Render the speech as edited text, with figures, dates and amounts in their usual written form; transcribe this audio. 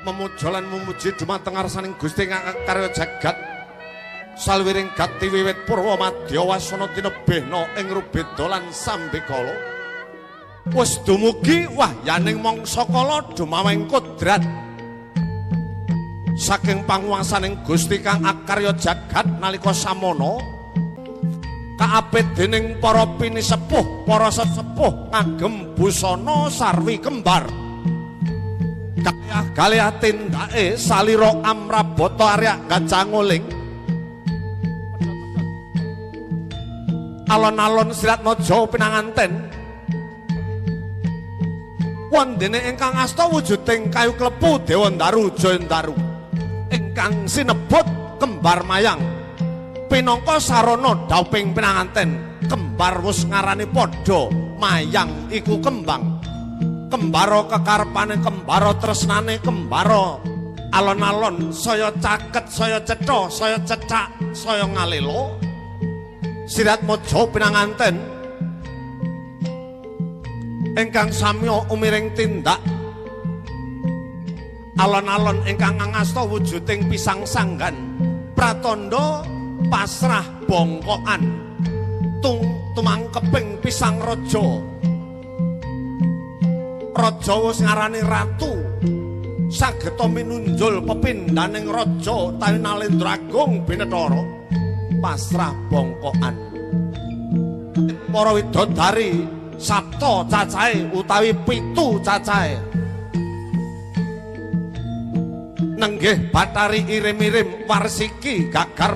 Memuja lan memuji dumateng ngarsaning Gusti kang karya jagat. Salwiring gati wiwit purwa madya wasana tinebihna ing rubeda lan sambekala. Wis dumugi wahyaning mangsa kala dumaweng kodrat saking panguwasaning Gusti kang akarya jagat nalika samana kaapit dening para pinisepuh, para sesepuh ngagem busana sarwi kembar. Kalih-kalih tindake salira amrabata arya gacanguling. Alon-alon Siratmaja pinanganten. Wondene ingkang asta wujuding kayu klepu Dewandaru Jayandaru ingkang sinebut kembar mayang. Pinangka sarana dhauping pinanganten, kembar wus ngarani padha, mayang iku kembang. Kembara kekarepane, kembara tresnane, kembara alon-alon saya caket, saya cetha, saya cecak, saya ngalela. Siratmaja pinanganten ingkang samya umiring tindak alon-alon ingkang ngangasta wujuding pisang sanggan pratandha pasrah bongkokan tung tumangkeping pisang raja. Raja wis ngarani ratu sageta minunjul pepindhaning raja utawi Nalendra Agung Binethara pasrah bongkokan. Para widodari sapta cacahe utawi 7 cacahe nenggih Bathari irim-irim warsiki gagar